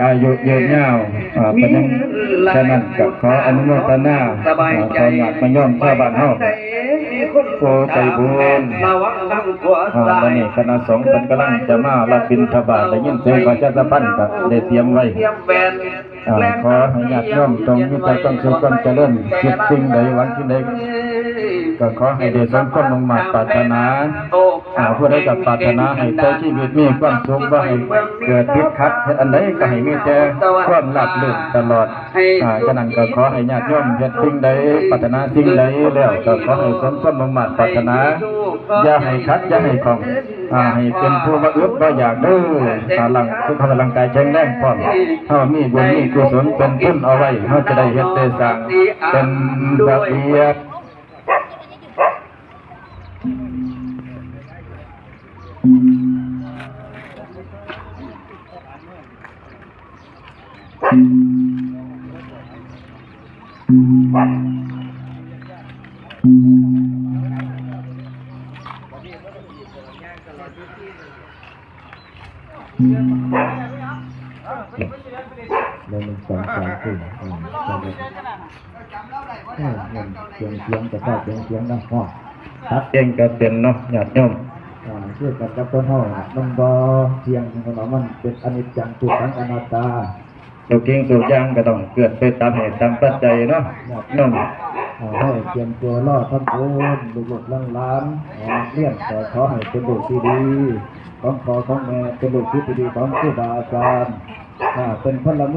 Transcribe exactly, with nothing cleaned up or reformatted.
อายุยืนยาว อ่า เป็นหยัง ฉะนั้นก็ขออนุโมทนา อ่า ต่อญาติโยมชาวบ้านเฮา ผู้ใจบุญ อ่า วันนี้คณะสงฆ์เพิ่นกำลังจะมารับบิณฑบาต ได้ยินเสียงประชาสัมพันธ์ก็ได้เตรียมไว้ อ่า ขอให้ญาติโยมจงมีแต่ความสุขความเจริญ คิดสิ่งใดหวังสิ่งใด ก็ขอให้ได้สมความมุ่งมาดปรารถนา อ่า ผู้ใดก็ปรารถนาให้ใช้ชีวิตมีความสุข บ่ให้เกิดติดขัด เฮ็ดอันใดก็ให้มีแต่ความราบรื่นตลอด อ่า ฉะนั้นก็ขอให้ญาติโยมเฮ็ดสิ่งใด ปรารถนาสิ่งใดแล้วก็ขอให้สมความมุ่งมาดปรารถนา อย่าให้ขัด อย่าให้ข้อง อ่า ให้เป็นผู้บ่อึดบ่อยากเด้อ อ่า ร่าง สุขภาพร่างกายแข็งแรงพร้อม เฮามีบุญมีกุศลเป็นทุนเอาไว้ เฮาจะได้เฮ็ดได้สร้าง เป็นระเบียบ หนึ่ง สอง สาม สี่ ห้า หก เออ เสียง เสียงกระแทก เสียง เสียงดัง ฮ้อง ตัด เองก็เป็นเนาะ ญาติโยม อ่า คือกันกับคนเฮาน่ะ มันบ่เที่ยง ของเรา มันเป็นอนิจจัง ทุกขัง อนัตตา ทุกสิ่งทุกอย่างก็ต้องเกิดไปตามเหตุตามปัจจัยเนาะ ญาติโยม อ่า ให้เตรียมตัวรอทำบุญ ลูกๆหลานๆ อ่า นักเรียนก็ขอให้เป็นลูกที่ดี ของพ่อของแม่ เป็นลูกศิษย์ที่ดีของครูบาอาจารย์ อ่า เป็นพลเมือง